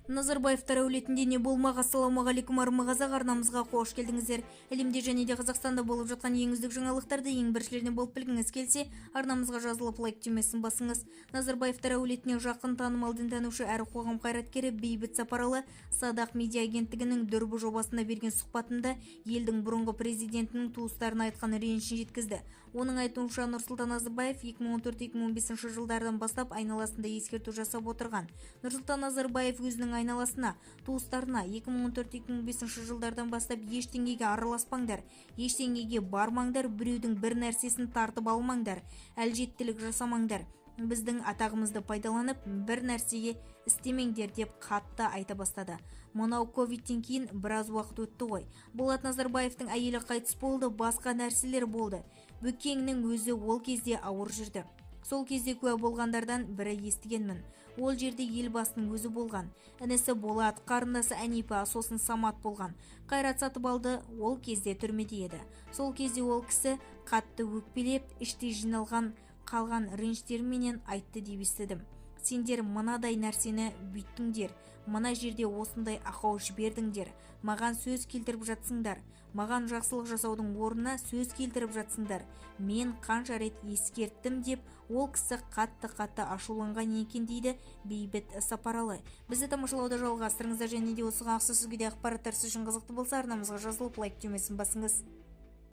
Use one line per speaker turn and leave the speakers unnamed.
Назарбаевтар әулетінде не болмақ? Ассалаумағалейкум, армы қазақ! Арнамызға қош келдіңіздер! Әлемде және де Қазақстанда болып жатқан ең үздік жаңалықтарды ең біріншілерден болып білгіңіз келсе, арнамызға жазылып, лайк түймесін басыңыз. Назарбаевтар әулетіне жақын танымал дінтанушы әрі қоғам қайраткері Бейбіт Сапаралы Садақ медиа агенттігінің «Дүрбі» жобасында берген сұхбатында елдің бұрынғы президентінің туыстарына айтқан ренішін жеткізді. Оның айтуынша, Нұрсұлтан Назарбаев 2014-2015 жылдардан бастап айналасында ескерту жасап отырған. Нұрсұлтан Назарбаев өзінің айналасына, туыстарына 2014-2015 жылдардан бастап ештеңеге араласпаңдар, ештеңеге бармаңдар, біреудің бір нәрсесін тартып алмаңдар, әлжеттілік жасамаңдар, біздің атағымызды пайдаланып бір нәрсеге істемеңдер деп қатты айта бастады. Мынау ковидтен кейін біраз уақыт өтті ғой. Болат Назарбаевтың әйелі қайтыс болды, басқа нәрселер болды. Бөкеңнің өзі ол кезде ауыр жүрді. Сол кезде куә болғандардан бірі естігенмін. Ол жерде Елбасының өзі болған. Інісі Болат, қарындасы Әнипа, сосын Самат болған. Қайрат Сатыбалды ол кезде түрмеде еді. Сол кезде ол кісі қатты өкпелеп, іште жиналған қалған реніштерменен айтты деп естідім. Сендер мынадай нәрсені бүйттіңдер, мына жерде осындай ақау жібердіңдер, маған сөз келтіріп жатсыңдар, маған жақсылық жасаудың орнына сөз келтіріп жатсыңдар, мен қанша рет ескерттім деп ол кісі қатты-қатты ашуланған екен, дейді Бейбіт Сапаралы. Бізді тамашалауды жалғастырыңыздар және де осыған ұқсас өзге де ақпараттар сіз үшін қызықты болса, арнамызға жазылып, лайк түймесін басыңыз.